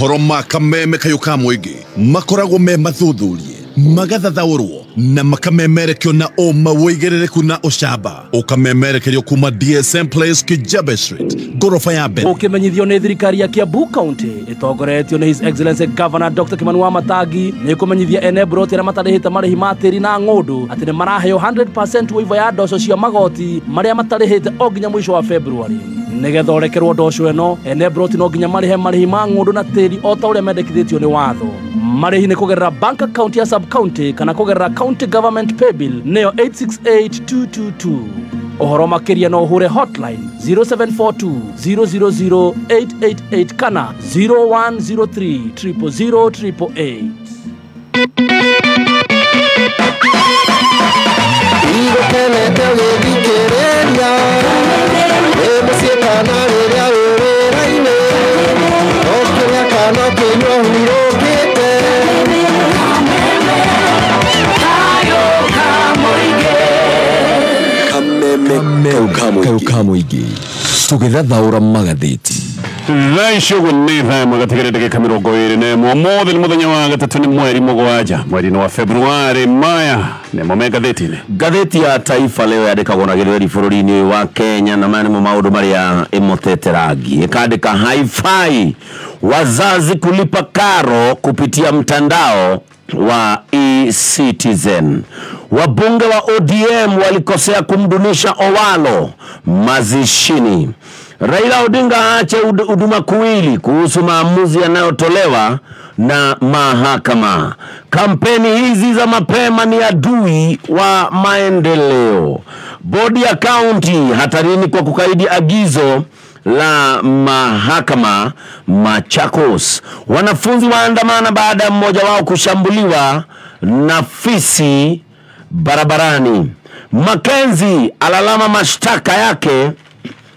Mohoro ma kameme kayũ ka mũingĩ makoragwo me mathuthurie, magathathaũrwo na makamemerekio na ũma wĩigĩrĩrĩku na ũcamba, ũkamemerekerio kuma DSM Place, Kijabe Street, ngoroba ya mbere. Ũkĩmenyithio nĩ thirikari ya Kiambu County ĩtongoretio nĩ His Excellency Governor Dr. Kimani Wamatangi nĩ kũmenyithia ene mburoti arĩa matarĩhĩte marĩhi ma tĩri na ng'ũndũ atĩ nĩ maraheo 100% waiver ya ndoco cia magoti marĩa matarĩhĩte o nginya mũico wa February. Nĩgetha ũrekerwo ndoco ĩno, ene mburoti no nginya marĩhe marĩhi ma ng'ũndũ na tĩri o ta ũrĩa mendekithĩtio nĩ watho. Marĩhi nĩ kũgerera bank account ya sub county kana kũgerera county government paybill nĩyo 868222. Ũhoro makĩria no ũhũre hotline 0742 000 888 kana 0103 000 888. Igũkenete ũgĩthikĩrĩria wĩ mũciĩ kana rĩrĩa wĩ wĩra-inĩ, ũkĩrĩa kana ũkĩnyua hurũkĩte. Kameme kau ka mũingĩ tũgĩthathaũra magathĩti. Thaa ici ũguo nĩ thaa ĩmwe gatigĩrĩ ndagĩka 21. Ũmũthĩ nĩ mũthenya wa gatatũ, nĩ mweri 7, mweri-inĩ wa Februarĩ. Maya nĩmo me ngathĩti-inĩ. Ngathĩti ya Taifa Leo yandĩkagwo na gĩthweri bũrũri-inĩ ũyũ wa Kenya, na maya nĩmo maũndũ marĩa ĩmotete rangi. Ĩkandĩka haifai wazazi kulipa karo kupitia mtandao wa eCitizen. Wabunge wa ODM walikosea kumdunisha Owalo mazishini. Raila Odinga aache udumakuwili kuhusu maamuzi yanayotolewa na mahakama. Kampeni hizi za mapema ni adui wa maendeleo. Bodi ya kaunti hatarini kwa kukaidi agizo la mahakama Machakos. Wanafunzi waandamana baada ya mmoja wao kushambuliwa na fisi barabarani. Mackenzie alalama mashtaka yake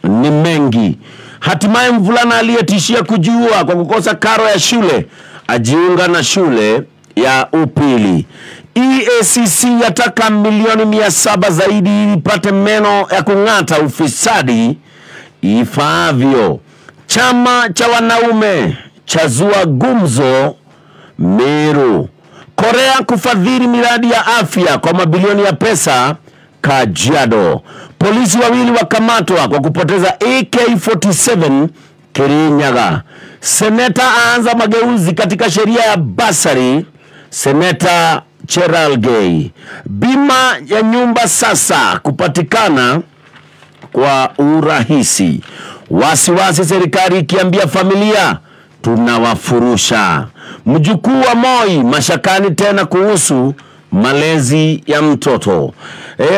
ni mengi. Hatimaye mvulana aliyetishia kujiua kwa kukosa karo ya shule ajiunga na shule ya upili. EACC yataka milioni 700 zaidi ili ipate meno ya kung'ata ufisadi ifaavyo. Chama cha wanaume chazua gumzo Meru. Korea kufadhili miradi ya afya kwa mabilioni ya pesa Kajiado. Polisi wawili wakamatwa kwa kupoteza AK-47 Kirinyaga. Seneta aanza mageuzi katika sheria ya basari. Seneta Cherargei. Bima ya nyumba sasa kupatikana kwa urahisi. Wasiwasi serikali ikiambia familia tunawafurusha. Mjukuu wa Moi mashakani tena kuhusu malezi ya mtoto.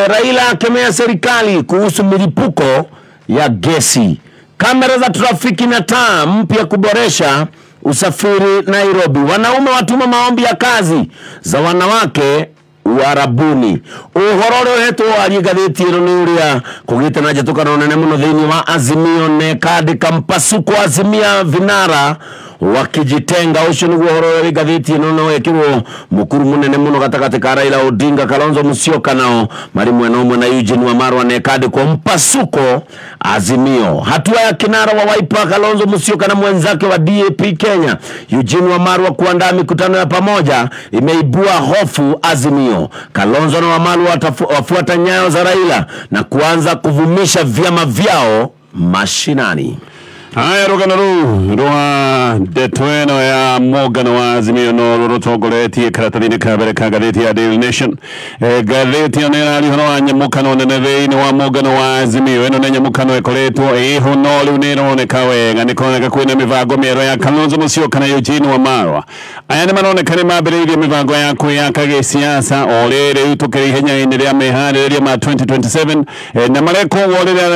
Raila akemea serikali kuhusu milipuko ya gesi. Kamera za trafiki na taa mpya kuboresha usafiri Nairobi. Wanaume watuma maombi ya kazi za wanawake Uarabuni. Ũhoro ũrĩa ũhetwo warie ngathĩti ĩno nĩ ũrĩa kũgĩte na njatũkano nene mũno thĩinĩ wa Azimio ne kandĩka mpasuko Azimia vinara wakijitenga. Ũcio nĩguo ũhoro ũrĩa wĩ ngathĩti ĩno, no wekĩrwo mũkuru mũnene mũno gatagatĩ ka Raila Odinga, Kalonzo Musyoka nao marĩ mwena ũmwe na Eugene Wamalwa, na ĩkandĩkwo mpasuko Azimio. Hatua ya kinara wa Wiper Kalonzo Musyoka na mwenzake wa DAP Kenya Eugene Wamalwa kuandaa mikutano ya pamoja imeibua hofu Azimio. Kalonzo na Wamalwa wafuata nyayo za Raila na kuanza kuvumisha vyama vyao mashinani. Haya, rũgano rũu rwa ndeto ĩno ya mũngano wa Azimio no rũrũtongoretie karatathi-inĩ ka mbere ka ngathĩti ya Daily Nation. Ngathĩti ĩyo nĩ ĩraria ũhoro wa nyamũkano nene thĩinĩ wa mũngano wa Azimio. Ĩno nĩ nyamũkano ĩkoretwo ĩho no rĩu nĩ ĩroneka wega, nĩ kũroneka kwĩna mĩbango mĩerũ ya Kalonzo Musyoka na Eugene Wamalwa. Aya nĩ maroneka nĩ mambĩrĩirie mĩbango ya kwĩyaka gĩsiasa o rĩrĩ rĩu tũkĩrĩ ihenya-inĩ rĩa meharĩrĩria ma 2027, na mareka ũguo rĩrĩa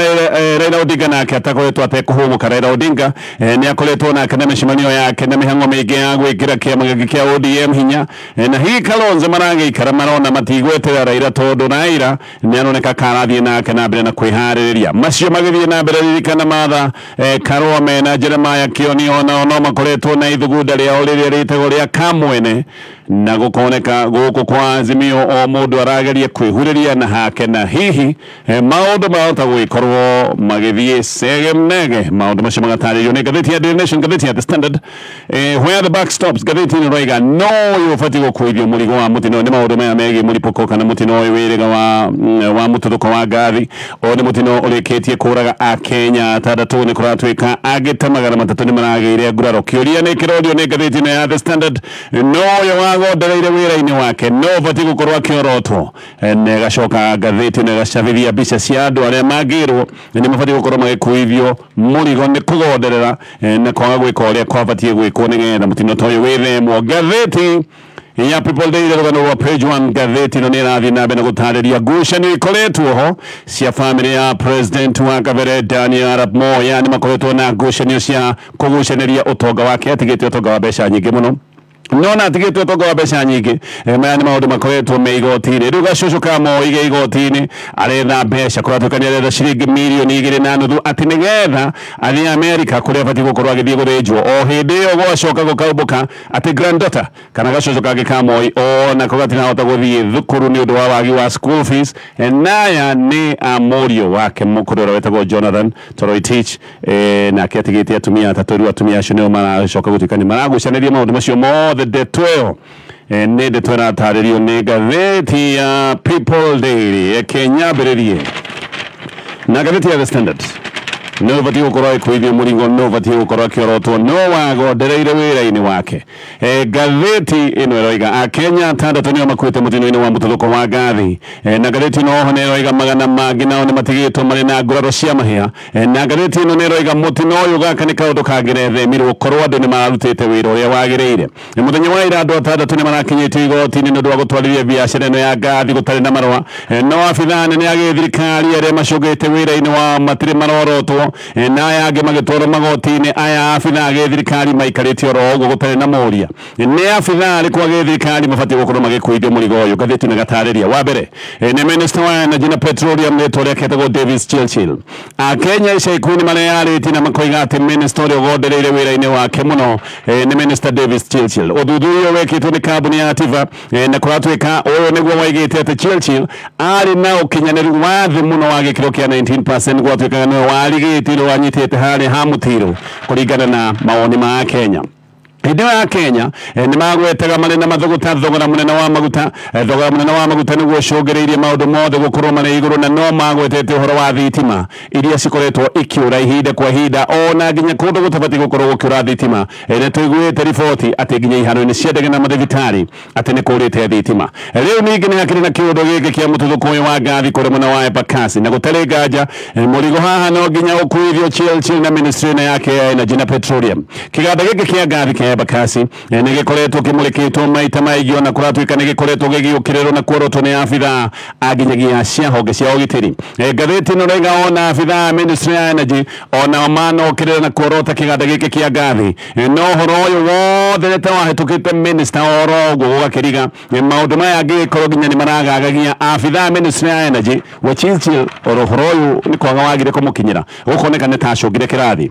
Raila Odinga nake atakoretwo atekũhũmũka. Raila Odinga nĩ akoretwo nake na mĩcemanio yake na mĩhang'o mĩingĩ ya gwĩkĩra kĩama gĩkĩ kĩa ODM hinya, na hihi Kalonzo maragĩikara marona matigweterera Raila tondũ Raila nĩ aroneka karathiĩ nake na mbere na kwĩharĩrĩria. Macio magĩthiĩ na mbere, ririkana Martha Karua mena Jeremiah Kioni onao no makoretwo na ithugunda rĩao rĩrĩa rĩtagwo rĩa Kamwene. Na gukoneka guku kwa Azimio o mundu arageria kwihuriria na hake, na hihi maundu marahota gwikorwo magithie sege mnege. Maundu macio magataririo ni ngatheti ya Daily Nation, ngatheti ya The Standard. Where the buck stops, ngatheti ino raiga no yubati gukuithio murigo wa mutino. Ni maundu maya megie muripuko kana mutino uyu wiriga wa mututhuko wa ngathi, o ni mutino urikitie kuraga akenya atandatu. Ni kuratuika angi ta 300 ni maragiire nguraro. Kiuria ni kirorio ni ngatheti ino ya The Standard, no uyu wagondereire wira-ini wake no ubati gukorwo akiorotwo. Na igacoka ngatheti ino igacabithia mbica cia andu aria mangirwo ni mabati gukorwo magikuithio murigo ni kugonderera na kwaga gwika uria kwabatie gwikwo nigetha mutino ta uyu withemwo. Ngatheti ya People Daily rugano rwa page 1, ngatheti ino ni irathie na mbere na gutariria ngucanio ikoretwo ho cia family ya president wa kabere Daniel Arap Moi. Yani makoretwo na ngucanio cia kugucaniria utonga wake, atigite utonga wa mbeca nyingi muno, nona atigite utonga wa mbeca nyingi. Maya ni maundu makoretwo me igoti-inĩ. Rĩu gacucu ka Moi ge igoti-inĩ aretha mbeca, kũratuĩka nĩ aretha ciringi mirioni 2.5 atĩ nĩgetha athiĩ Amerika kũrĩa abatiĩ gũkorwo agĩthiĩ gũthĩnjwo. O hĩndĩ ĩyo gwacoka gũkaumbũka atĩ granddaughter kana gacucu kangĩ ka Moi onako gatirahota gũthiĩ thukuru nĩ ũndũ wa wagi wa school fees. Naya nĩ a mũriũ wake mũkũrũ ũrĩa wetagwo Jonathan Toroitich, nake atigĩte atumia atatũ. Rĩu atumia acio nĩo maracoka gũtuĩka nĩ maragucanĩria maũndũ macio mothe. Ndeto ĩyo nĩ ndeto ĩratarĩrio nĩ ngathĩti ya People Daily. Reke nyambĩrĩrie na ngathĩti ya The Standard. No ũbatiĩ gũkorwo agĩkuithio mũrigo, no ũbatiĩ gũkorwo akĩorotwo, no wagondereire wĩra-inĩ wake. Ngathĩti ĩno ĩroiga akenya 6 nĩo makuĩte mũtino-inĩ wa mũtuthũko wa ngathi. Na ngathĩti ĩno oho nĩ ĩroiga magana mangĩ nao nĩ matigĩtwo marĩ na nguraro cia mahĩa. Na ngathĩti ĩno nĩ ĩroiga mũtino ũyũ gaka nĩ kaũndũ kangĩrethemirwo korwo andũ nĩ mararutĩte wĩra ũrĩa wagĩrĩire. Mũthenya wa ira andũ 6 nĩ marakinyĩtio igoti-inĩ nĩ ũndũ wa gũtwarithia biacara ĩno ya ngathi gũtarĩ na marũa. No abithaa nene a gĩthirikari arĩa macũngĩte wĩra-inĩ wao matirĩ marorotwo, na aya angĩ magĩtwarwo magoti-inĩ. Aya abithaa a gĩthirikari maikarĩte oro ũguo gũtarĩ na mũria. Nĩ abithaa arĩkũ a gĩthirikari mabatiĩ gũkorwo magĩkuithio mũrigo ũyũ? Ngathĩti ĩno ĩgatarĩria. Wa mbere nĩ minister wa energy na petroleum rĩtwa rĩake etagwo Davis Chirchir. Akenya ica ikuhĩ nĩ mareyarĩtie na makoiga atĩ minister ũrĩa ũgondereire wĩra-inĩ wake mũno nĩ minister Davis Chirchir. Ũthuthuria wekĩtwo nĩ kambuni ya Tiva, na kũratuĩka ũyũ nĩguo waigĩte atĩ Chirchir arĩ na ũkinyanĩru wa thĩ mũno wa gĩkĩro kĩa 19%, gwatuĩkaga nĩwe warigĩte wanyitĩte harĩa ha mũtiro kũringana na mawoni ma Kenya. Hĩndĩ ĩyo ya Kenya nĩ magwetaga marĩ na mathũgũta thogora mũnene wa maguta. Thogora mũnene wa maguta nĩguo ũcũngĩrĩirie maũndũ mothe gũkorwo marĩ igũrũ, na no magwetete ũhoro wa thitima iria cikoretwo ikiũra ihinda kwa ihinda, ona nginya kũndũ gũtabatiĩ gũkorwo gũkĩũra thitima. Nĩ tũiguĩte riboti atĩ nginya iharo-inĩ cia ndege na mathibitarĩ atĩ nĩ kũrĩte thitima. Rĩu ningĩ nĩ hakĩrĩ na kĩũndũ gĩkĩ kĩa mũtuthũko ũyũ wa ngathi kũrĩ mwena wa Embakasi, na gũtarĩ nganja mũrigo haha no nginya ũkuithio Chirchir na ministry ĩno yake ya energy na petroleum. Kĩganda gĩkĩ kĩa ngathi kĩa Embakasi nĩ gĩkoretwo kĩmũrĩkĩtwo maita maingĩ, ona kũratuĩka nĩ gĩkoretwo gĩgĩũkĩrĩrwo na kuorotwo nĩ abithaa a nginyagia cia honge cia ũgitĩri. Ngathĩti ĩno raiga ona abithaa ministry ya energy onao manokĩrĩra na kuorota kĩganda gĩkĩ kĩa ngathi. No ũhoro ũyũ wothe nĩ ta wahĩtũkĩte minister oro ũguo gũgakĩriga maũndũ maya angĩgĩkorwo nginya nĩ maragagagia abithaa ministry ya energy we Chirchir oro ũhoro ũyũ nĩ kwaga wagire kũmũkinyĩra, gũkoneka nĩ ta acũngire kĩrathi.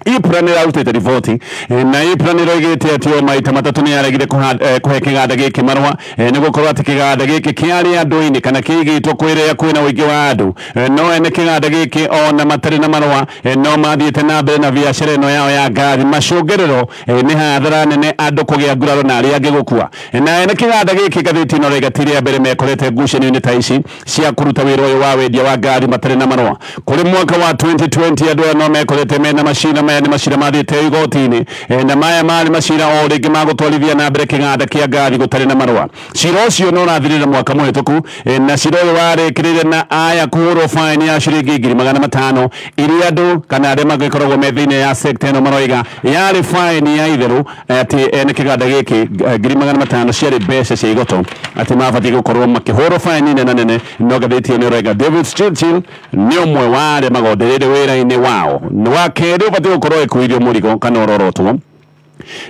IPRA nĩ ĩrarutĩte riboti, na IPRA nĩ ĩroigĩte atĩ o maita 3 nĩ yaregire kũhe kĩganda gĩkĩ marũa, nĩ gũkorwo atĩ kĩganda gĩkĩ kĩarĩ andũ-inĩ kana kĩigĩtwo kwĩrĩa kwĩna ũingĩ wa andũ. No ene kĩganda gĩkĩ ona matarĩ na marũa no mathiĩte na mbere na biacara ĩno yao ya ngathi. Macũngĩrĩro nĩ hathara nene andũ kũgĩa nguraro na arĩa angĩ gũkua. Na ene kĩganda gĩkĩ ngathĩti ĩno ĩroiga ti rĩa mbere mekorete ngucanio-inĩ ta ici cia kũruta wĩra ũyũ wa wendia wa ngathi matarĩ na marũa. Kũrĩ mwaka wa 2020 andũ aya no mekorete mena macina maya nĩ macira mathiĩte igoti-inĩ, na maya marĩ macira o rĩngĩ ma gũtwarithia na mbere kĩganda kĩa ngathi gũtarĩ na marũa. Cira ũcio no ũrathirire mwaka mũhĩtũku, na cira ũyũ warĩkĩrĩire na aya kũhũrwo faini ya ciringi 500,000 iria andũ kana arĩa magĩkoragwo me thĩinĩ ya sector ĩno maroiga yarĩ faini ya itherũ, atĩ ene kĩganda gĩkĩ 500,000 ciarĩ mbeca cia igoto atĩ mabatiĩ gũkorwo makĩhũrwo faini nene nene. No ngathĩti ĩno ĩroiga David Chirchir nĩ ũmwe wa arĩa magondereire wĩra-inĩ wao. Wa kerĩ ũbatiĩ gũkorwo ĩkuithio mũrigo kana ũrorotwo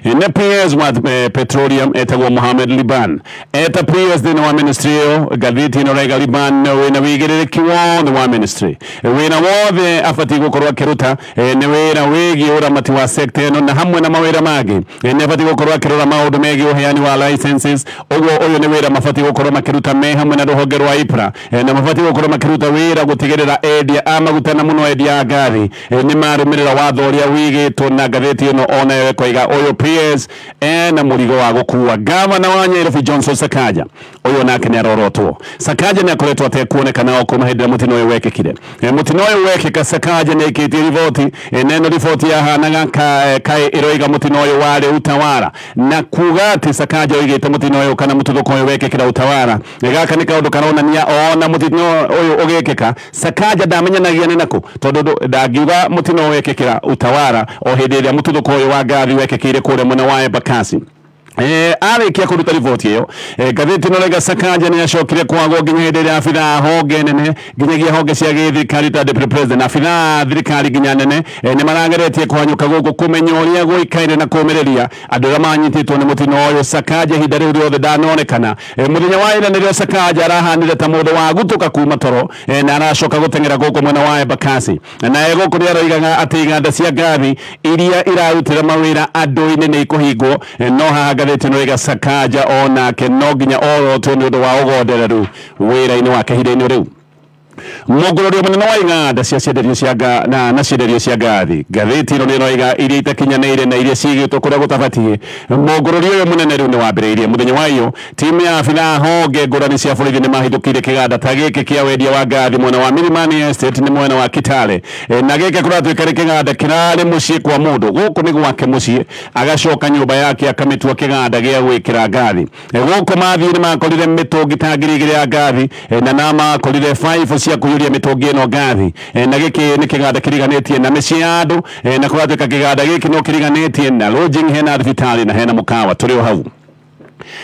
Nĩ PS wa Petroleum etagwo Mohamed Liban eta PS thĩinĩ wa ministry ĩyo. Ngathĩti ĩno raiga Liban wĩna wĩigĩrĩrĩki wothe wa ministry, wĩra wothe abatiĩ gũkorwo akĩruta nĩ wĩra wĩgiĩ ũramati wa sector ĩno na hamwe na mawĩra mangĩ. Nĩ abatiĩ gũkorwo akĩrora maũndũ megiĩ ũheani wa licenses. Ũguo ũyũ nĩ wĩra mabatiĩ gũkorwo makĩruta me hamwe na rũhonge rwa IPRA, na mabatiĩ gũkorwo makĩruta wĩra gũtigĩrĩra endia a maguta na mũno endia a ngathi nĩ marũmĩrĩra watho ũrĩa wĩigĩtwo. Na ngathĩti ĩno onayo ĩkoiga ũyũ PS ena mũrigo wa gũkua. Gavana wa Nairobi Johnson Sakaja ũyũ nake nĩ arorotwo. Sakaja nĩ akoretwo atekuonekana o kuma hĩndĩ ĩrĩa mũtino ũyũ wekĩkire. Mũtino ũyũ wekĩka Sakaja nĩ aikĩtie riboti, na ĩno riboti yahanaga kaĩ ĩroiga mũtino ũyũ warĩ Utawala, na kuga atĩ Sakaja oigĩte mũtino ũyũ kana mũtuthũko ũyũ wekĩkĩra Utawala. Gaka nĩ kaũndũ karonania ona mũtino ũyũ ũgĩkĩka Sakaja ndamenyanagia nĩ nakũ, tondũ ndangiuga mũtino wekĩkĩra Utawala o hĩndĩ ĩrĩa mũtuthũko ũyũ wa ngathi wekĩkĩire kũrĩa mwena wa Embakasi. Arĩkia kũruta riboti ĩyo, ngathĩti ĩno raiga Sakaja nĩ acokire kwagwo nginya hĩndĩ ĩrĩa abithaa honge nene nginyagia honge cia gĩthirikari ta deputy president, abithaa thirikari nginya nene nĩ marageretie kũhanyũka gũkũ kũmenya ũrĩa gũikaire na kũũmĩrĩria andũ arĩa manyitĩtwo nĩ mũtino ũyũ. Sakaja ihinda rĩu rĩothe ndanonekana. Mũthenya wa ira nĩrĩo Sakaja arahanire ta mũndũ wa gũtũka kuma toro, na aracoka gũteng'era gũkũ mwena wa Embakasi. Naye gũkũ nĩ aroigaga atĩ iganda cia ngathi iria irarutĩra mawĩra andũ-inĩ nĩ ikũhingwo. No haha ngathĩti ĩno ĩga Sakaja onake no nginya orotwo nĩ ũndũ wa ũgondereru wĩra-inĩ wake ihinda-inĩ rĩu. Mũngũrũrio mũnene wa iganda cia cienderio cia na cienderio cia ngathi, ngathĩti ĩno nĩ ĩroiga iria itakinyanĩire na iria cigĩtwo kũrĩa gũtabatiĩ. Mũngũrũrio ũyũ mũnene rĩu nĩ wambĩrĩirie mũthenya wa iyo. Timu ya abithaa honge ngũrani cia borithi nĩ mahithũkĩire kĩganda ta gĩkĩ kĩa wendia wa ngathi mwena wa Milimani Estate nĩ mwena wa Kitale. Na gĩkĩ kũratuĩka nĩ kĩganda kĩrarĩ mũciĩ kwa mũndũ, gũkũ nĩ gwake mũciĩ, agacoka nyũmba yake akamĩtua kĩganda gĩa gwĩkĩra ngathi. Gũkũ mathiĩ nĩ makorire mĩtũngi ta 2000 ya ngathi, na makorire 5 cia kũiyũria mĩtũngi ĩno ngathi. Na gĩkĩ nĩ kĩganda kĩriganĩtie na mĩciĩ ya andũ, na kũratuĩka kĩganda gĩkĩ no kĩriganĩtie na lodging, hena thibitarĩ na hena mũkawa tũrĩ o hau.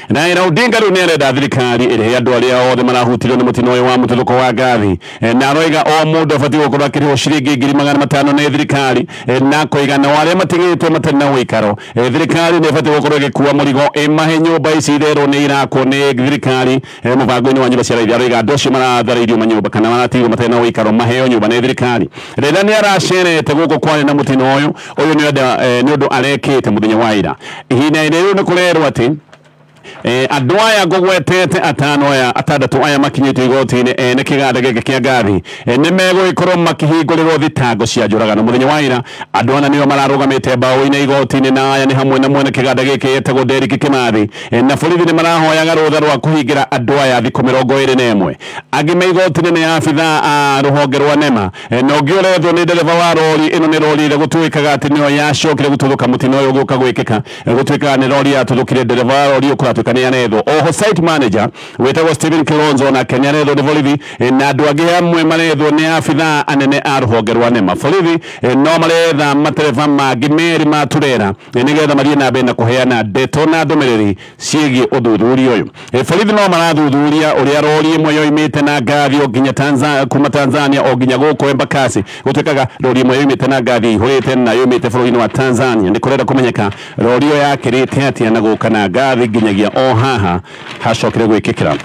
Raila Odinga rĩu nĩ arenda thirikari ĩrĩhe andũ arĩa othe marahutirio nĩ mũtino ũyũ wa mũtuthũko wa ngathi, na aroiga o mũndũ abatiĩ gũkorwo akĩrĩhwo ciringi 500,000 nĩ thirikari, na akoiga nao arĩa matigĩtwo matarĩ na ũikaro, thirikari nĩ ĩbatiĩ gũkorwo ĩgĩkua mũrigo ĩmahe nyũmba ici itherwo nĩ irakwo nĩ thirikari mũbango-inĩ wa nyũmba cia raithi. Aroiga andũ acio maratharĩirio manyũmba kana maratigwo matarĩ na ũikaro maheo nyũmba nĩ thirikari. Raila nĩ aracerete gũkũ kwarĩ na mũtino ũyũ nĩ ũndũ arekĩte mũthenya wa ira. Ihinda-inĩ rĩu nĩ kũrerwo atĩ andũ aya ngũgwetete atano aya atandatũ aya makinyĩtio igoti-inĩ ene kĩganda gĩkĩ kĩa ngathi nĩ megũgĩkorwo makĩhingũrĩrwo thitango cia njũragano mũthenya wa ira. Andũ ana nĩo mararũgamĩte mbaũ-inĩ igoti-inĩ, na aya nĩ hamwe na mwene kĩganda gĩkĩ etagwo Derrick Kĩmathi, na borithi nĩ marahoyaga rũtha rwa kũhingĩra andũ aya thikũ 21. Angĩ me igoti-inĩ nĩ abithaa a rũhonge rwa NEMA, na ũngĩ ũrethwo nĩ ndereba wa rori ĩno. Nĩ rori ĩrĩa gũtuĩkaga atĩ nĩyo yacokire gũtuthũka mũtino ũyũ gũka gwĩkĩka, gũtuĩkaga nĩ rori yatuthũkire, ndereba wa rori ũkũratuĩka nĩ arethwo. Oho site manager wĩtagwo Stephen Kilonzo nake nĩ arethwo nĩ borithi, na andũ angĩ amwe marethwo nĩ abithaa anene a rũhonge rwa NEMA. Borithi no maretha matereba mangĩ merĩ ma turera nĩgetha mathiĩ na mbere na kũheana ndeto na ndũmĩrĩri ciĩgiĩ ũthuthuria ũyũ. Borithi no marathuthuria ũrĩa rori ĩmwe yoimĩte na ngathi o nginya kuma Tanzania o nginya gũkũ Embakasi. Gũtuĩkaga rori ĩmwe yoimĩte na ngathi ihũrĩte na yoimĩte bũrũri-inĩ wa Tanzania. Nĩ kũrenda kũmenyeka rori ĩyo yakĩrĩte atĩa na gũka na ngathi nginyagia o haha hacokire gwĩkĩkĩra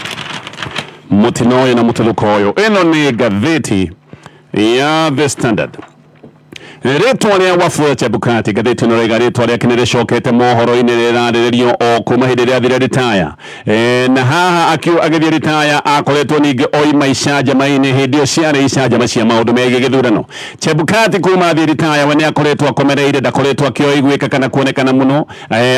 mũtino ũyũ na mũtuthũko ũyũ. Ĩno nĩ ngathĩti ya The Standard. Rĩtwa rĩa Wafula Chebukati, ngathĩti ĩno raiga rĩtwa rĩake nĩ rĩcokete mohoro-inĩ rĩrarĩrĩrio o kuma hĩndĩ ĩrĩa athire ritaya. Na haha agĩthiĩ ritaya akoretwo ningĩ oima icanjama-inĩ hĩndĩ ĩyo ciarĩ icanjama cia maũndũ megiĩ gĩthurano. Chebukati kuma athiĩ ritaya we nĩ akoretwo akomereire, ndakoretwo akĩoiguĩka kana kuonekana mũno,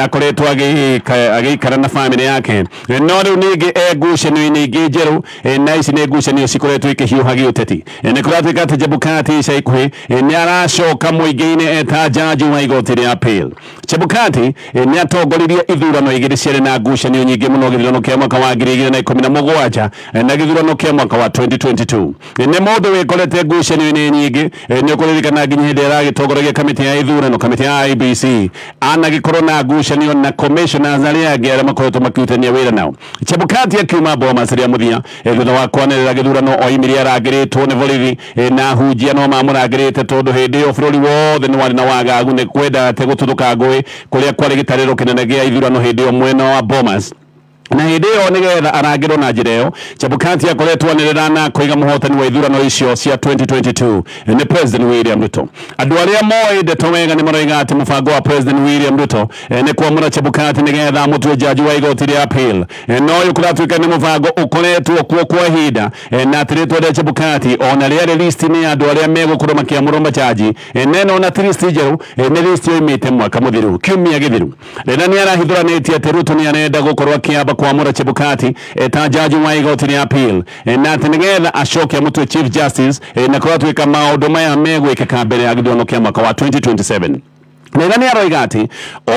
akoretwo agĩikara na bamĩrĩ yake. No rĩu ningĩ e ngucanio-inĩ ingĩ njerũ, na ici nĩ ngucanio cikoretwo ikĩhiũha gĩũteti. Nĩ kũratuĩka atĩ Chebukati ica ikuhĩ nĩ aracoka mũingĩ-inĩ eta jaji wa igoti rĩa appeal. Chebukati nĩ atongoririe ithurano igĩrĩ ciarĩ na ngucanio nyingĩ mũno, gĩthurano kĩa mwaka wa 2017 na gĩthurano kĩa mwaka wa 2022. Nĩ mũndũ wĩkorete ngucanio-inĩ nyingĩ, nĩ ũkũririkana nginya hĩndĩ ĩrĩa aragĩtongoragia kamĩtĩ ya ithurano, kamĩtĩ ya IEBC, anagĩkorwo na ngucanio na commissioners arĩa angĩ arĩa makoretwo makĩrutania wĩra nao. Chebukati akiuma Bomas rĩa mũthia thutha wa kwanĩrĩra gĩthurano oimire arangĩrĩtwo nĩ borithi, na ahunjia no mamũrangĩrĩte tondũ hĩndĩ ĩyo ĩyo bũrũri wothe nĩ warĩ na wagagu nĩ kwenda atĩ gũtuthũka ngũĩ kũrĩa kwarĩ gĩtarĩro kĩnene gĩa ithurano hĩndĩ ĩyo mwena wa Bomas. Na hĩndĩ ĩyo nĩgetha arangĩrwo na njĩra ĩyo, Chebukati akoretwo anĩrĩra na kũiga mũhotani wa ithurano icio cia 2022 nĩ President William Ruto. Andũ arĩa moĩ ndeto wega nĩ maroiga atĩ mũbango wa President William Ruto nĩ kwamũra Chebukati nĩgetha amũtue jaji wa igoti rĩa appeal. No ũyũ kũratuĩka nĩ mũbango ũkoretwo kuo kwa ihinda, na atĩ rĩtwa rĩa Chebukati ona rĩarĩ list-inĩ ya andũ arĩa megũkorwo makĩamũrwo majaji, neno na ti list njerũ, nĩ list yoimĩte mwaka mũthiru, kiumia gĩthiru. Rĩrĩa nĩ arahithũranĩtie atĩ Ruto nĩ arenda gũkorwo akĩamba kwamũra Chebukati ta jaji wa igoti rĩa appeal, na atĩ nĩgetha acoke amũtue Chief Justice, na kũratuĩka maũndũ maya megwĩkĩka mbere ya gĩthurano kĩa mwaka wa 2027. Na nĩ aroiga atĩ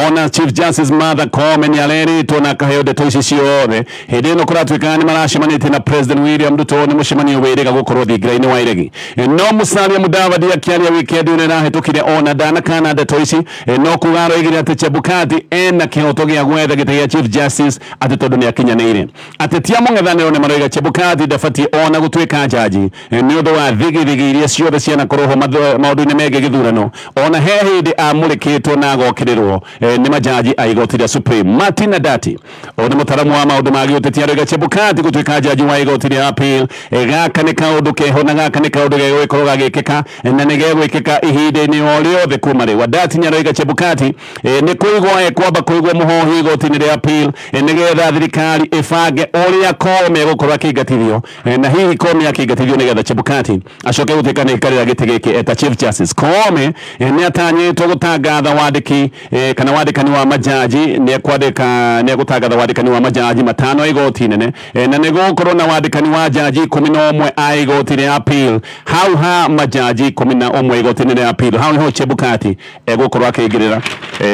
ona Chief Justice Martha Koome nĩ arerĩtwo na akaheo ndeto ici ciothe. Hĩndĩ ĩno kũratuĩka nĩ maracemanĩtie na President William Ruto nĩ mũcemanio wĩrĩga gũkorwo thingira-inĩ wa iregi. No Musalia Mudavadi akĩaria weekend ĩno ĩrahĩtũkire ona ndanakana ndeto ici, no kuga aroigire atĩ Chebukati ena kĩhoto gĩa gwetha gĩtĩ gĩa Chief Justice atĩ tondũ nĩ akinyanĩire. Ateti a mũng'ethanĩro nĩ maroiga Chebukati ndabatiĩ ona gũtuĩka jaji nĩ ũndũ wa thigithigi iria ciothe cianakorwo ho maũndũ-inĩ megiĩ gĩthurano. Ona he hĩndĩ amũrĩkĩtwo na agokĩrĩrwo nĩ majaji a igoti rĩa Supreme. Martin Adati ona mũtaramu wa maũndũ ma gĩũteti aroiga Chebukati gũtuĩka jaji wa igoti rĩa appeal gaka nĩ kaũndũ keho na gaka nĩ kaũndũ gegũgĩkorwo gagĩkĩka na nĩ gegwĩkĩka ihinda-inĩ o rĩothe kuma rĩu. Adati nĩ aroiga Chebukati nĩ kũigwo ekwamba kũigwo mũhohi igoti-inĩ rĩa appeal nĩgetha thirikari ĩbange ũrĩa Koome egũkorwo akĩingatithio, na hihi Koome akĩingatithio nĩgetha Chebukati acoke gũtuĩka nĩ aikarĩra gĩtĩ gĩkĩ eta Chief Justice. Koome nĩ atanyĩtwo gũtangatha wandĩki kana wandĩkani wa majaji, nĩ ekwandĩka nĩ egũtangatha wandĩkani wa majaji matano a igoti nene, na nĩ gũgũkorwo na wandĩkani wa jaji 11 a igoti rĩa appeal. Hau ha majaji 11 igoti-inĩ rĩa appeal, hau niho Chebukati egũkorwo akĩingĩrĩra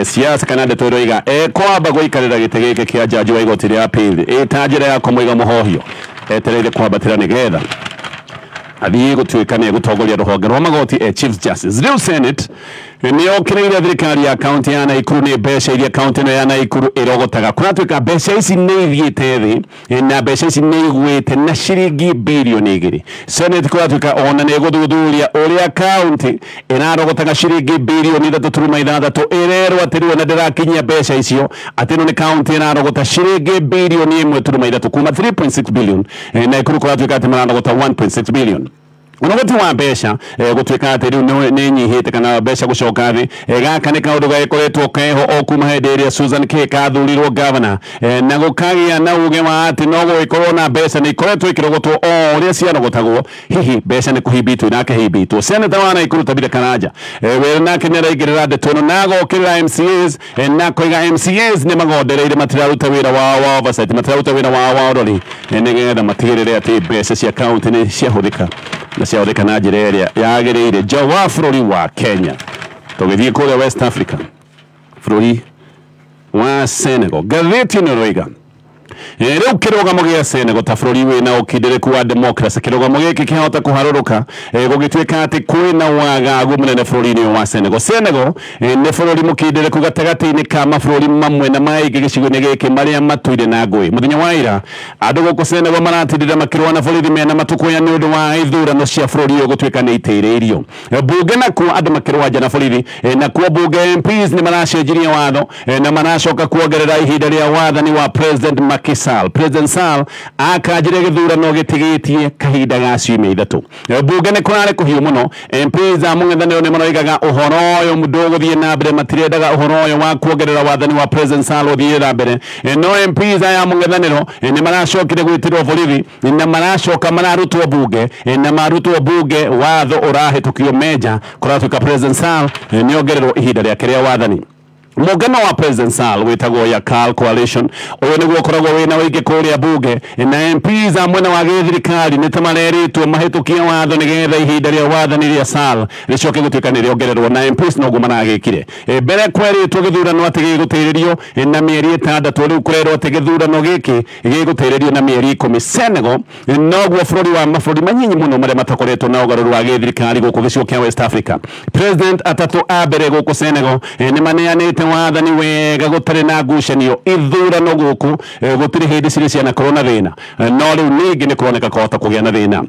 siasa kana ndeto ĩroiga ekwamba gũikarĩra gĩtĩ gĩkĩ kĩa jaji wa igoti rĩa appeal ĩta njĩra ya kũmũiga mũhohio etereire kwambatĩra nĩgetha athiĩ gũtuĩka nĩ egũtongoria rũhonge rwa magoti Chief Justice. Rĩu Senate nĩ yokĩrĩire thirikari ya kaunti ya Naikuru nĩ mbeca iria kaunti ĩno ya Naikuru ĩrogotaga. Kũratuĩka mbeca ici nĩ ithiĩte thĩ na mbeca ici nĩ igwĩte na ciringi birioni 2. Senate kũratuĩka ona nĩ ĩgũthuthuria ũrĩa kaunti ĩrarogotaga ciringi birioni 3.6 ĩrerwo atĩ rĩu ona ndĩrakinyia mbeca icio, atĩ ĩno nĩ kaunti ĩrarogota ciringi birioni 1.3 kuma 3.6 billion, Naikuru kũratuĩka atĩ mararogota 1.6 billion. Ũrogoti wa mbeca gũtuĩka atĩ rĩu nĩ nyihĩte kana mbeca gũcoka thĩ, gaka nĩ kaũndũ gagĩkoretwo keho o kuma hĩndĩ ĩrĩa Susan Kihika athurirwo governor, na gũkagĩa na uge wa atĩ no gũgĩkorwo na mbeca nĩ ikoretwo ikĩrogotwo o ũrĩa ciarogotagwo, hihi mbeca nĩ kũhimbĩtwo irakĩhimbĩtwo. Senator wa Naikuru Tabitha Karanja we nake nĩ araingĩrĩra ndeto ĩno na agokĩrĩra MCAs, na koiga MCAs nĩ magondereire matiraruta wĩra wao wa oversight, matiraruta wĩra wao wa ũrori, nĩgetha matigĩrĩre atĩ mbeca cia kaunti nĩ ciahũthĩka na ciahũthĩka na njĩra ĩrĩa yagĩrĩire. Nja wa bũrũri wa Kenya, tũgĩthiĩ kũrĩa West Africa, bũrũri wa Senegal, ngathĩti ĩno ĩroiga rĩu kĩrũgamo gĩa Senegal ta bũrũri wĩna ũkindĩrĩku wa democracy, kĩrũgamo gĩkĩ kĩhota kũharũrũka gũgĩtuĩka atĩ kwĩna wagagu mũnene bũrũri-inĩ wa Senegal. Senegal nĩ bũrũri mũkindĩrĩku gatagatĩ-inĩ ka mabũrũri mamwe na maingĩ gĩcigo-inĩ gĩkĩ marĩa matũire na ngũĩ. Mũthenya wa ira andũ gũkũ Senegal maratindĩra makĩrũa na borithi mena matukũya nĩ ũndũ wa ithurano cia bũrũri ũyũ gũtuĩka nĩ itĩrĩirio. Bunge nakuo andũ makĩrũa nja na borithi, nakuo bunge MPs nĩ maracenjirie watho, na maracoka kuongerera ihinda rĩa wathani wa President Macky Sall. President Sall akanjire gĩthurano gĩtigĩtie kahinda ga ciumia 3. Bunge nĩ kũrarĩ kũhiũ mũno, MPs a mũng'ethanĩro nĩ maroigaga ũhoro ũyũ ndũgũthiĩ na mbere, matirendaga ũhoro ũyũ wa kuongerera wathani wa President Sall ũthiĩ na mbere. No MPs aya mũng'ethanĩro nĩ maracokire gwĩtĩrwo borithi na maracoka mararutwo bunge, na marutwo bunge watho ũrahĩtũkio menja kũratuĩka President Sall nĩ ongererwo ihinda rĩake rĩa wathani. Mũngano wa President Sall wĩtagwo Yakal Coalition ũyũ nĩguo ũkoragwo wĩna ũingĩ kũrĩa bunge, na MPs a mwena wa gĩthirikari nĩ ta marerĩtwo mahĩtũkie watho nĩgetha ihinda rĩa wathani rĩa Sall rĩcoke gũtuĩka nĩ rĩongererwo, na MPs noguo maragĩkire. Mbere kwerĩtwo gĩthurano atĩ gĩgũtĩrĩrio na mĩeri 6, rĩu kũrerwo atĩ gĩthurano gĩkĩ gĩgũtĩrĩrio na mĩeri 10. Senegal noguo bũrũri wa mabũrũri manyinyi mũno marĩa matakoretwo na ũgarũrũ wa gĩthirikari gũkũ gĩcigo kĩa West Africa. President atatũ a mbere gũkũ Senegal nĩ maneanĩte wathani wega gũtarĩ na ngucanio, ithurano gũkũ gũtirĩ hĩndĩ cirĩ cianakorwo na thĩna, no rĩu ningĩ nĩ kũroneka kwahota kũgĩa na thĩna.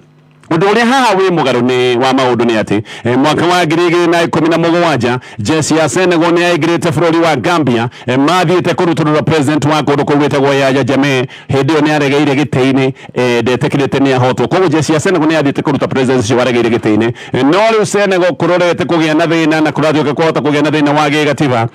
Undu uria haha wi mugaru ni wa maundu ni ati mwaka wa 2017 jeshi ya Senegal ni yaingirite bururi wa Gambia, mathiite kuruturura president wa kundu kuu gwitagwo Yahya Jammeh. Hindi iyo ni aregeire giti-ini, ndetikirite ni ahotwo. Koguo jeshi ya Senegal ni yathiite kuruta president ucio waregeire giti-ini, no riu Senegal kurorete kugia na thina na kurathiuka kwahota kugia na thina wa gigatiba,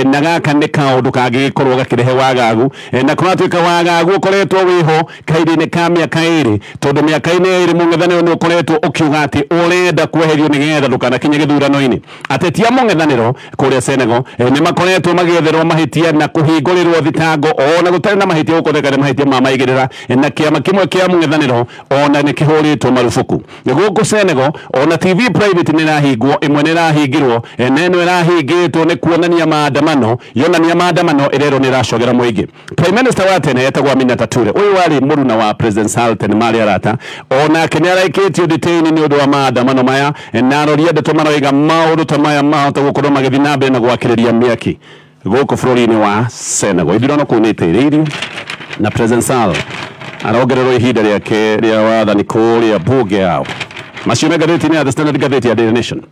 na gaka ni kaundu kangigikorwo gakirehe wagagu, na kuratuika wagagu ukoretwo wiho kahinda-ini ka miaka iri, tondu miaka-ini iri mung'ethaniro ni ukoretwo ukiuga ati urenda kweherio nigetha ndukanakinye githurano-ini. Ateti a mung'ethaniro kuria Senegal ni makoretwo magietherwo mahitia na kuhingurirwo thitango ona gutari na mahitia gukoneka ni mahitia ma maigirira, na kiama kimwe kia mung'ethaniro ona ni kihuritwo marubuku. Guku Senegal ona TV private ni irahingwo, imwe ni irahingirwo, na ĩno ĩrahingĩtwo nĩ kuonania maandamano, yonania maandamano ĩrerwo nĩ ĩracogera mũingĩ. Prime Minister wa tene etagwo Aminata Toure, ũyũ warĩ mũruna wa President Sall tene marĩ arata, onake nĩ araikĩtio detain nĩ ũndũ wa maandamano maya, na arori a ndeto maroiga maũndũ ta maya mahota gũkorwo magĩthiĩ na mbere na gwakĩrĩria mĩaki gũkũ bũrũri-inĩ wa Senegal. Ithurano kũu nĩ ĩtĩrĩirio na President Sall arongererwo ihinda rĩake rĩa wathani kũrĩa bunge yao. Macio me ngathĩti-inĩ ya The Standard, ngathĩti ya Daily Nation.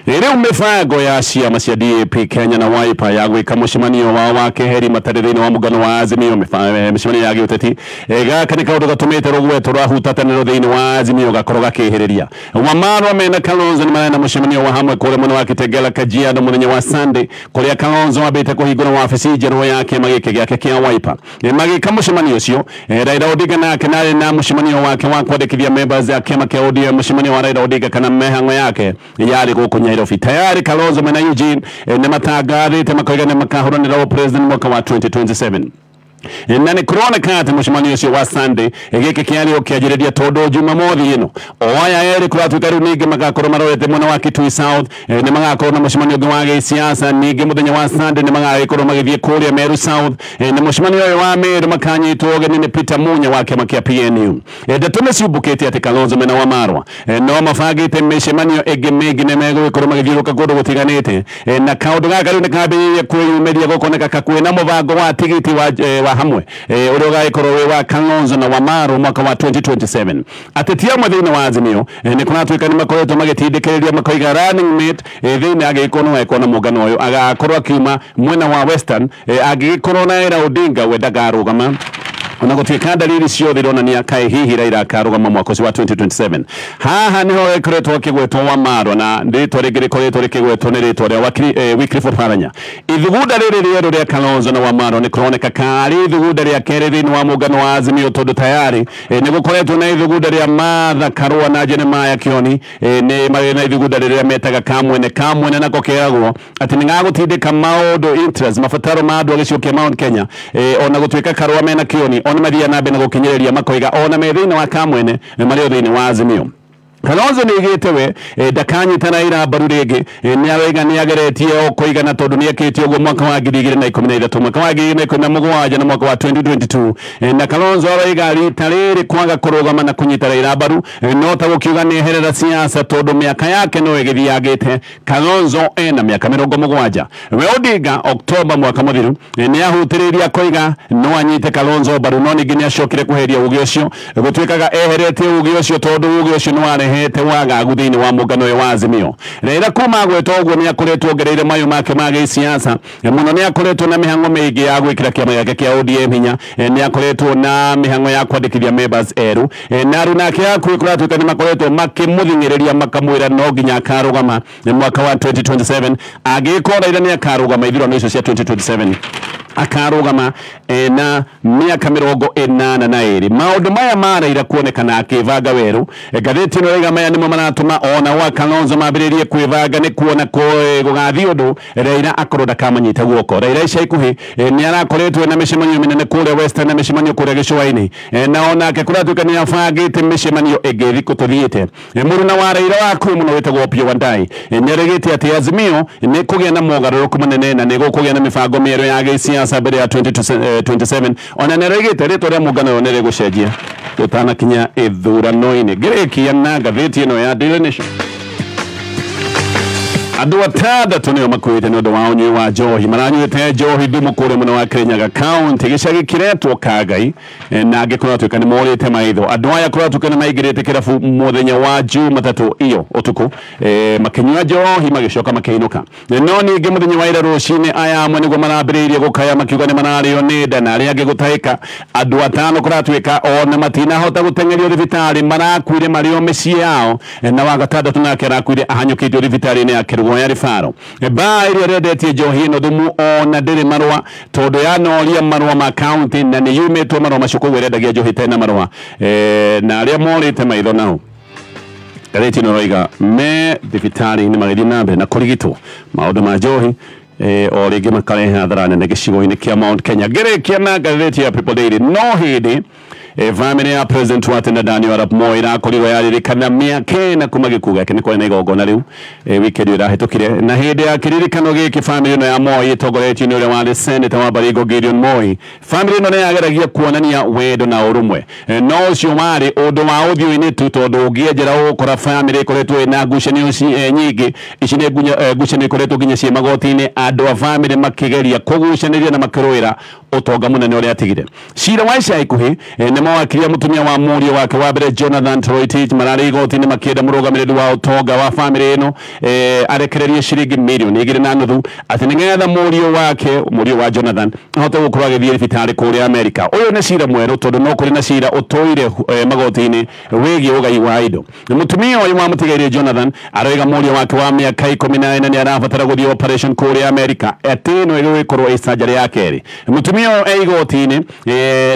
Rĩu mĩbango ya ciama cia DAP Kenya na Wiper ya gwĩka mũcemanio wao wa keheri matarĩ thĩinĩ wa mũngano wa Azimio, mĩcemanio ya gĩũteti, gaka nĩ kaũndũ gatũmĩte rũgweto rwa hutatanĩro thĩinĩ wa Azimio gakorwo gakĩhĩrĩria. Wamarwa mena Kalonzo nĩ marĩ na mũcemanio wa hamwe kũrĩa mwena wa Kitengela Kajiado mũthenya wa Sunday, kũrĩa Kalonzo ambĩte kũhingũra wabici njerũ ya kĩama gĩkĩ gĩake kĩa Wiper. Magĩka mũcemanio ũcio, Raila Odinga nake narĩ na mũcemanio wake wa kwandĩkithia members ya kĩama kĩa ODM. Mũcemanio wa Raila Odinga kana mĩhang'o yake yarĩ gũkũ Nairobi. Tayari Kalonzo mena Eugene nĩ matangathĩte makoiga nĩ makahũranĩra president mwaka wa 2027. Na nĩ kũroneka atĩ mũcemanio ũcio wa Sunday gĩkĩ kĩarĩ o kĩanjĩrĩria, tondũ Jumamothi ĩno o aya erĩ kũratuĩka rĩu ningĩ magakorwo marorete mwena wa Kitui South, nĩ magakorwo na mũcemanio ũngĩ wa gĩsiasa. Ningĩ mũthenya wa Sunday nĩ magagĩkorwo magĩthiĩ kũrĩa Meru South, na mũcemanio ũyũ wa Meru makanyitwo ũgeni nĩ Peter Munya wa kĩama kĩa PNU. Ndeto nĩ ciumbũkĩte atĩ Kalonzo mena Wamarwa no mabangĩte mĩcemanio ĩngĩ mĩingĩ, nĩ megũgĩkorwo magĩthiũrũrũka kũndũ gũtiganĩte, na kaũndũ gaka rĩu nĩ kambĩrĩirie kwĩyumĩria gũkoneka kwĩna mũbango wa tigiti wa hamwe ũrĩa ũgagĩkorwo wĩ wa Kalonzo na Wamarwa mwaka wa 2027. Ateti amwe thĩinĩ wa Azimio nĩ kũratuĩka nĩ makoretwo magĩtindĩkĩrĩria makoiga running mate thĩinĩ angĩgĩkorwo no ekwo na mũngano ũyũ agakorwo akiuma mwena wa Western, angĩgĩkorwo na Raila Odinga we ndakarũgama, ona gũtuĩka dalili ciothe ironania kaĩ hihi Raila akarũgama mwaka ũcio wa 2027. Haha niho ĩkoretwo akĩgwetwo Wamarwa, na rĩtwa rĩngĩ rĩkoretwo rĩkĩgwetwo nĩ rĩtwa rĩa Wycliffe Oparanya. Ithugunda rĩrĩ rĩerũ rĩa Kalonzo na Wamarwa nĩ kũroneka karĩ ithugunda rĩa kerĩ thĩinĩ wa mũngano wa Azimio, tondũ tayari nĩ gũkoretwo na ithugunda rĩa Martha Karua na Jeremiah Kioni, nĩ marĩ na ithugunda rĩrĩa metaga Kamwene. Kamwene nako keragwo atĩ nĩ gagũtindĩka maũndũ interest mabataro ma andũ a gĩcigo kĩa Mount Kenya, ona gũtuĩka Karua mena Kioni ona mathiaga na mbere na gũkinyĩrĩria makoiga ona me thĩinĩ wa Kamwene marĩ o thĩinĩ wa Azimio. Kalonzo nĩ aigĩte we ndakanyita Raila mbaru rĩngĩ, nĩ aroiga nĩ ageretie o kũigana tondũ nĩ ekĩte ũguo mwaka wa 2013, mwaka wa 2017 na mwaka wa 2022. Na Kalonzo aroiga rita rĩrĩ kwaga kũrũgama na kũnyita Raila mbaru no ta gũkiuga nĩ eherera siasa tondũ mĩaka yake no ĩgĩthiangĩte. Kalonzo ena mĩaka 70. We Odinga Oktoba mwaka mũthiru nĩ ahutĩrĩirie akoiga no anyite Kalonzo mbaru, no ningĩ nĩ acokire kweheria uge ũcio, gũtuĩkaga eheretie uge ũcio tondũ uge ũcio nĩ warehete wagagu thĩinĩ wa mũngano ũyũ wa Azimio. Raila kuma agwetwo ũguo nĩ akoretwo ongereire mayũ make ma gĩsiasa mũno, nĩ akoretwo na mĩhang'o mĩingĩ ya gwĩkĩra kĩama gĩake kĩa ODM hinya, nĩ akoretwo na mĩhang'o ya kwandĩkithia members erũ, na aruna ake hakuhĩ kũratuĩka nĩ makoretwo makĩmũthing'ĩrĩria makamwĩra no nginya akarũgama mwaka wa 2027. Angĩkorwo Raila nĩ akarũgama ithurano icio cia 2027 akarũgama na mĩaka 82. Maũndũ maya ma Raila kuonekana akĩbanga werũ, ngathĩti ĩno ĩrauga maya nĩmo maratũma ona gwa Kalonzo mambĩrĩrie kwĩbanga nĩ kuona gũgathiĩ ũndũ Raila akorwo ndakamanyita guoko. Raila ica ikuhĩ nĩ arakoretwo na mĩcemanio mĩnene kũrĩa Western na mĩcemanio kũrĩa gĩcũa-inĩ, na onake kũratuĩka nĩ abangĩte mĩcemanio ĩngĩ thikũ tũthiĩte. Mũruna wa Raila wakuhĩ mũno wĩtagwo Opiyo Wandayi nĩ aregĩte atĩ Azimio nĩ kũgĩa na mogarũrũku manene na nĩ gũkũgĩa na mĩbango mĩerũ ya gĩsiasa mbere ya 2027. Ona nĩ aregĩte rĩtwa rĩa mũngano ũyũ nĩ rĩgũcenjia tũtanakinya ithurano-inĩ. Ngĩrĩkia na ngathĩti ĩno ya Daily Nation. Andũ atandatũ nĩo makuĩte nĩ ũndũ wa ũnyui wa njohi. Maranyuĩte njohi thumu kũrĩa mwena wa Kirinyaga County, gĩcagi kĩretwo Kangai, na angĩ kũratuĩka nĩ morĩte maitho. Andũ aya kũratuĩka nĩ maingĩrĩte kĩrabu mũthenya wa Jumatatũ iyo ũtukũ, makĩnyua njohi magĩcoka makĩinũka. No ningĩ mũthenya wa ira rũcinĩ aya amwe nĩguo marambĩrĩirie gũkaya makiuga nĩ mararĩo nĩ nda na arĩa angĩ gũtahĩka. Andũ atano kũratuĩka ona matinahota gũteng'erio thibitarĩ, marakuire marĩ o mĩciĩ yao, na wa gatandatũ nake arakuire ahanyũkĩtio thibitarĩ-inĩ ya Kĩrũgũya Rĩbaro. Baa ĩrĩa ĩrendetie njohi ĩno thumu ona ndĩrĩ marũa, tondũ yanoria marũa ma county na nĩ yumĩtwo marũa macio, koguo ĩrendagia njohi ĩtarĩ na marũa. Na arĩa morĩte maitho nao ngathĩti ĩno ĩroiga me thibitarĩ-inĩ magĩthiĩ na mbere na kũrigitwo maũndũ ma njohi, o rĩngĩ makarehe hathara nene gĩcigo-inĩ kĩa Mount Kenya. Ngĩrĩkia na ngathĩti ya People Daily, no hĩndĩ family ya President wa tene Daniel Arap Moi ĩrakorirwo yaririkana mĩaka 4 kuma gĩkuũ gĩake. Nĩ kwarĩ na igongona rĩu weekend ĩyo ĩrahĩtũkire, na hĩndĩ ya kĩririkano gĩkĩ family ĩno ya Moi ĩtongoretio nĩ ũrĩa warĩ senator wa Baringo Gideon Moi, family ĩno nĩ yageragia kuonania wendo na ũrũmwe, no ũcio warĩ ũndũ wa ũthiũ-inĩ tu, tondũ ũngĩenjera ũgũkora family ĩkoretwo ĩna ngucanio nyingĩ. Ici nĩ ngucanio ikoretwo nginya ciĩ magoti-inĩ, andũ a family makĩgeria kũgucanĩria na makĩrũĩra ũtonga mũnene ũrĩa atigire. Cira wa ica ikuhĩ nĩ mawakiria mũtumia wa mũriũ wake wa mbere Jonathan Toroitich mararĩ igoti-inĩ makĩenda mũrũgamĩrĩri wa ũtonga wa family ĩno arekererie ciringi mirioni 2.5 atĩ nĩgetha mũriũ wake, mũriũ wa Jonathan, ahote gũkorwo agĩthiĩ thibitarĩ kũrĩa Amerika. Ũyũ nĩ cira mwerũ tondũ no kũrĩ na cira ũtũire magoti-inĩ wĩgiĩ ũgai wa indo. Mũtumia ũyũ wa mũtigairĩ Jonathan aroiga mũriũ wake wa mĩaka 14 nĩ arabatara gũthiĩ operation kũrĩa Amerika, atĩ ĩno ĩgũgĩkorwo ĩ surgery ya kerĩ. Mũtumia ũyũ e igoti-inĩ,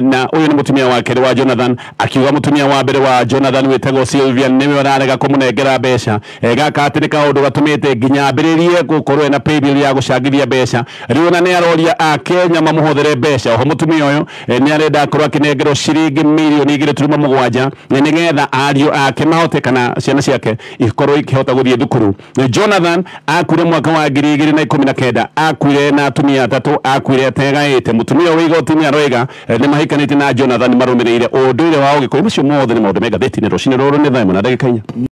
na ũyũ nĩ mũtumia wa kerĩ wa Jonathan, akiuga mũtumia wa mbere wa Jonathan wĩtagwo Sylvia nĩwe ũrarega kũmũnengera mbeca. Gaka atĩ nĩ kaũndũ gatũmĩte nginya ambĩrĩrie gũkorwo ena paybill ya gũcangithia mbeca. Rĩu ona nĩ aroria Akenya mamũhũthĩre mbeca. Oho mũtumia ũyũ nĩ arenda akorwo akĩnengerwo ciringi mirioni 2.7 nĩgetha ariũ ake mahote kana ciana ciake ikorwo ikĩhota gũthiĩ thukuru. Jonathan akuire mwaka wa 2019, akuire na atumia atatũ, akuire ategaĩte. Mũtumia ũyũ igoti-inĩ aroiga nĩ mahikanĩtie na Jonathan marũmĩrĩire ũndũire wa Ũgĩkũyũ. Macio mothe nĩ maũndũ me ngathĩti-inĩ rũcinĩ rũrũ. Nĩ thaa 1:04.